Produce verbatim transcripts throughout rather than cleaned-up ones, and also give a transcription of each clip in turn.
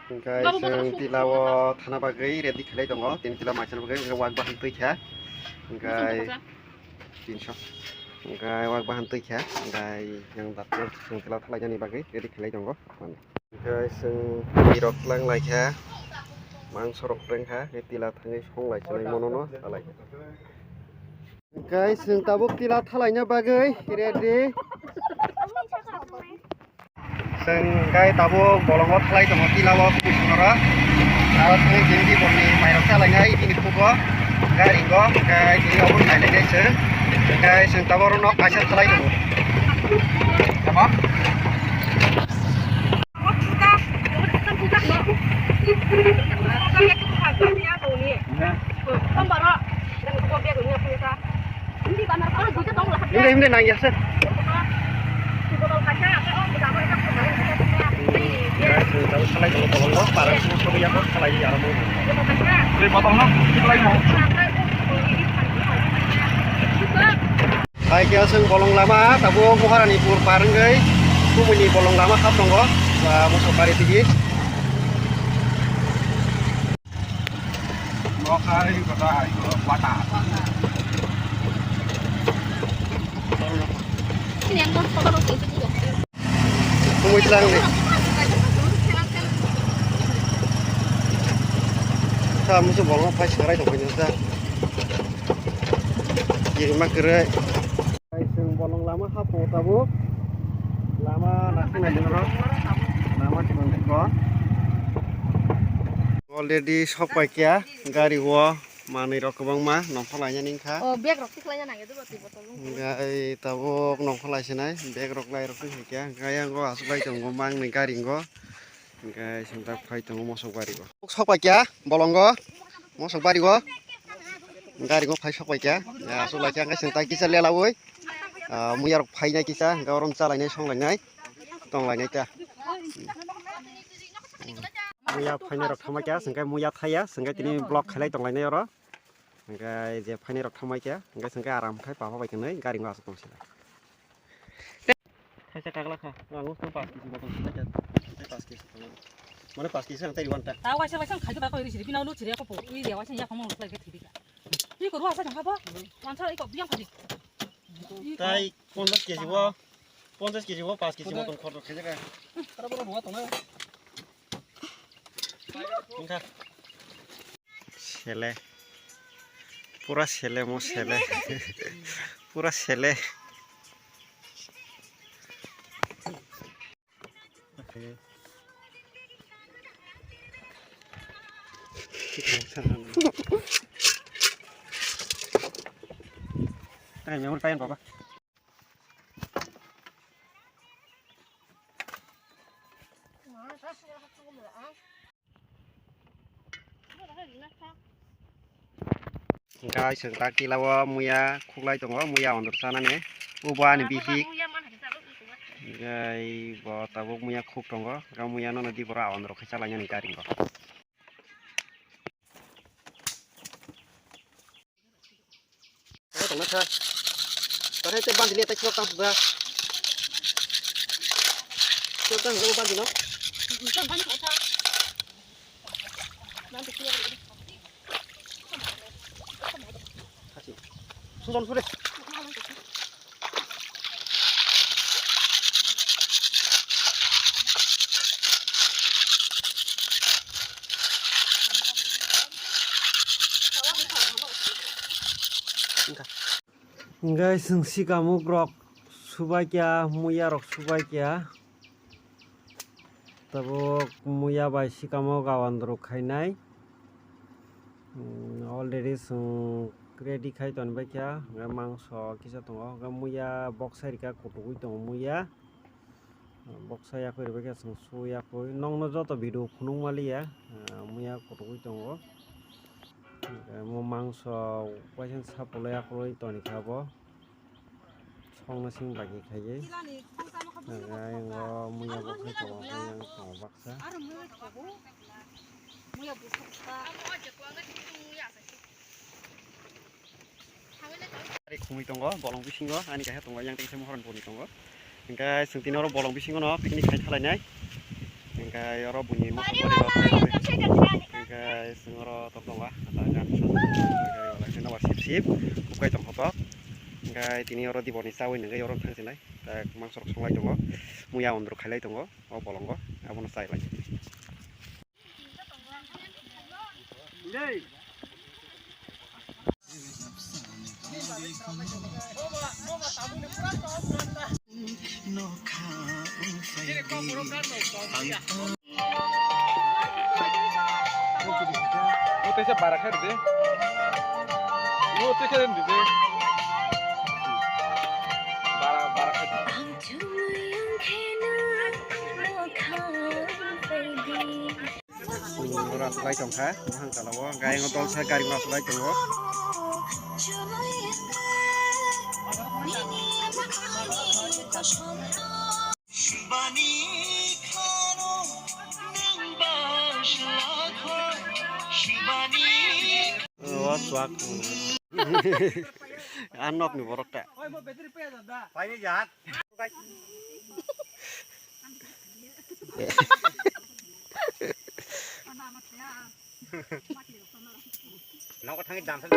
Hingke chwng tila o thana bagwi ready khlai tongo. Tini tila maisana bagwi hingke wak bahan twi kha. Hingke tinso. Hingke wak bahan twi kha. Hingke yang dakti chwng tila thalainani bagwi ready khlai tongo. Hingke chwng tirok tlang lai kha. Mangso rok reng kha. Tila thangwi song lai chinai mono no salai. Guys, chwng tabuk tila thalaina bagwi ready. Chwng guys tabuk bolongo thalai tongo tila o kuisongora. Aro thangwi chini tibokni mairok chalainai tini thugo. Gari go guys tini obo nailai nai chwng. Guys chwng tabuk oro nok kaisa thalai tongo. Tama? Hindi, hindi, nang yasa. Hai khe aswk bolong lama, tabuk Maharanipur par wngwi kubuni bolong lama hap tongo, ba, mosok bari tigi. Kubui tlang ni. Sa musu bolong phai sarai tong phai sa. Kirima kwrwi. Hai chwng bolong lama hapung tabuk. Lama naising naising rok. Lama chwng ko. Already sok pai kya gari o manwi rok kwbangma nongkhor lainani wngkha. O bag rok tikhlaina nangya debo twi botol. Hingkhe tabuk nongkhor laisinai bag rok lai rok wngkha hingkhe yang o aswk lai tongo mangni gari o. Hingkhe chwng tak phai tongo mosok bari o. Sok pai kya bolongo mosok bari o. Gari o phai sok pai kya. Aswk lai kya hingkhe chwng tak kisa lelaui. Muya rok phainai kisa hingkhe orom chalainai songlainai tonglainai ta. Muya phainai rok thangma kya hingkhe muya thaya hingkhe tini block khailai tonglainai oro. Hingkhe je phainai rok thangma kya hingkhe chwng khe aram khai papa bai kwnwi gari o aswk tong sila. Kaisa kagla kha, ang tong pass kg botol sila kya, tei pass kg sila. Mane pass kg sila tei one ta. Ta waisa waisa khaikhe ba koi risi, bina lu chire ko po, ui ya waisa ya komo khlai khe thidi ka. Iko ruwa sa jangkha bo, wansa iko biyang phadi. Tai ponchash kg bo, ponchash kg bo pass kg moton khorok khaijak. Tara boro ruwa tong na. Wngkha. Sele. Pura sele mo sele. Pura sele. Tang yang tayang baba. Guys, chwng tak tila o muya khuklai tongo, muya ondor chanani. Ubo ani bihik. Guys, bo tabuk muya khuk tongo. Muya no nodi boro aondor khai chalainani gari o. Tongna kha. Tare te bandile ta chok tang ba. Chok tang ba bandino. Sujon sure. Hingkhe chwng sikamuk rok subai kya, muya rok subai kya. Tabuk muya bai sikamo gawan rok khainai. Already chwng ready khai tonbaikha, hwnkhe mangso kisa tongo, hwnkhe muya boksa rikha kutukgwi tongo muya. Boksa yakwi rwbaikha chwng su yakwi. Nokno joto video phunuk maliya, muya kutukgwi tongo. Hwnkhe omo mangso waisa sapulwi akwlwi tonikha bo. Songno sing bagi khaiwi. Hwnkhe ayang o muya bo khai tongo, muya tongo baksa. Ari khumui tongo, bolong bisingo, ani kaisa tongo, yang tengsa mohor boni tongo. Hwnkhe chwng tini oro bolong bisingo no picnic khai thalainai. Hingke oro buini mokol bari rok tei rok. Hingke chwng oro tok tongo, ah, gan song. Hingke oro sip sip, bukai tong hotok. Hingke tini oro diboni chawi nungwi oro thang sinai. Tak mangso rok songlai tongo. Muya ondro khailai tongo, o bolongo. Abono chai lai. Mo tei se bara khe rwdi. Mo tei khe rwdi de. Bara, bara khe rwdi. Oro aslai tongkha, mohang sala o, gayeng o dolsa gari o aslai tongo. O chuak. A nok ni borok ta. Paini jat. Nogo thangwi damsa.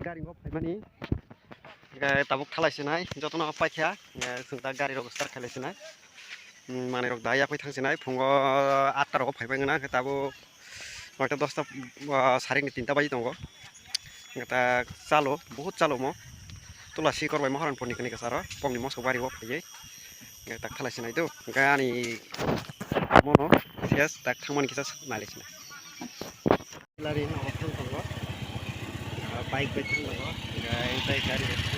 Gari o phaimani. Hingke tabuk thalai sinai, jotono paikha, hingke chwng ta gari rok start khailai sinai. Hmm, manui rok da yapui thang sinai, phungo atta rogo phaibai wngna, hingke tabuk noita dosta, ah, sarik ni tinta baji tongo. Hingke ta chalo, bohut chalo mo. Tula sikor bai Maharani por ni kani kasa ro, pokni mosok bari o phaiye. Hingke tak thalai sinai do, hingke ani mono ses tak thangmani kisa nai sinai. Lari no thang tongo. Ah, bike bai thang tongo. Gai tai gari.